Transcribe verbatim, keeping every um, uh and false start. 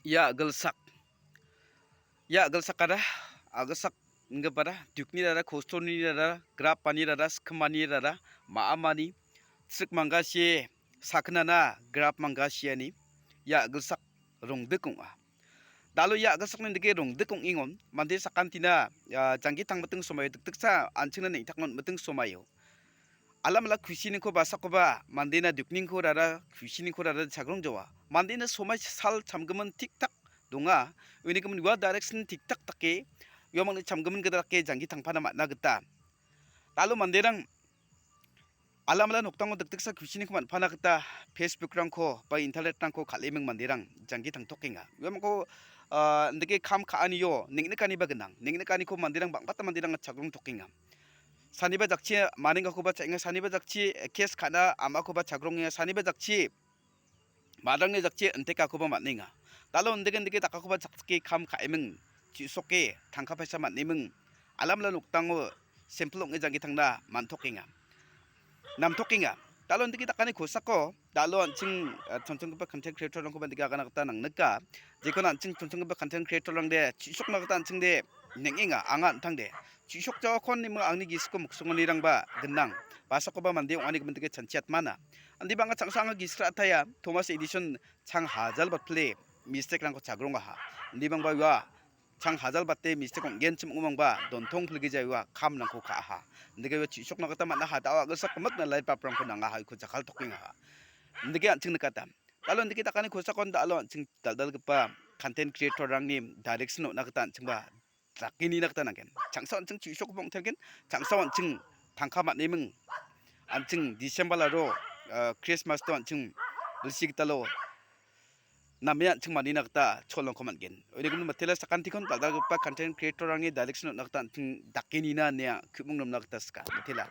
Ia a·gilsak. Ia a·gilsakara, a·gilsak inggipara, dukni rara, kostoni rara, grapani rara, skimani rara, ma·amani, trik manggasie, saknana, grap manggasiani, ia a·gilsak rongdik ong·a. Dalo ia a·gilsakni dike rongdik ong·engon, mande sakantina, ah, janggi tangmiting somaio dikdiksa an·chingna neng·takna on·miting somaio. Alamala kusiniko basakoba mandena dukningko rara, kusiniko rara chagrongjawa. Mandena somai sal chamgimin tik-tak donga. Unigimin ua direction tik-tak dake, uamangni chamgimin gita dake janggi tangpana man·a gita. Dalo manderang alamala nokdango dikdiksa kusiniko man·pana gita Facebook-rangko ba internet-rangko kal·eming manderang janggi tangtokenga. Uamangko, ah, indike kam ka·anio neng·nikaniba gnang. Neng·nikaniko manderang bang·bata manderang chagrongtokenga. Saniba jakchi manengakoba cha·enga, saniba jakchi kes ka·na amakoba chagrongenga, saniba jakchi madrangni jakchi intekakoba man·enga. Dalo indike indike dakakoba chakchike kam ka·eming, chi·soke tangka paisa man·eming, alamala nokdango simple ong·e janggi tangna man·tokenga. Namtokenga. Dalo indike dakani kosako, dalo an·ching, eh, chonchonggipa content creator-rangkoba indike agana gita nangnika. Jekon an·ching chonchonggipa content creator-rangde, chi·sokna gita an·chingde neng·enga, anga an·tangde. Chi·sokjaokon nima angni gisiko miksonganirangba gnang. Basakoba mande ong·ani gimin dake chanchiatmana. Indiba anga changsa anga gisik ra·ataia, Thomas Edison chang hajal batpile mistake-rangko chagrongaha. Indibangba ua chang hajal bate mistake ong·genchim ong·omangba dontong pilgija ua kamrangko ka·aha. Indike ua chi·sokna gita man·aha, dao a·gilsak gimikna light bulb-rangko nangaha, uko jakkaltokengaha. Indike an·ching nikata. Dalo indike dakani kosakon dalo an·ching dal·dalgipa content creator-rangni direction on·na gita an·chingba dake nina gita nanggen. Changsa an·ching chi·sokgipa ong·tergen, changsa an·ching tangka man·eming, an·ching December aro, ah, Christmas-o an·ching bilsi gitalo name an·ching manina gita cholongko man·gen. Unigimin mitela sakantikon dal·dalgipa content creator-rangni direction on·na gita an·ching dake nina ine ku·mung nomna gita sika. Mitela.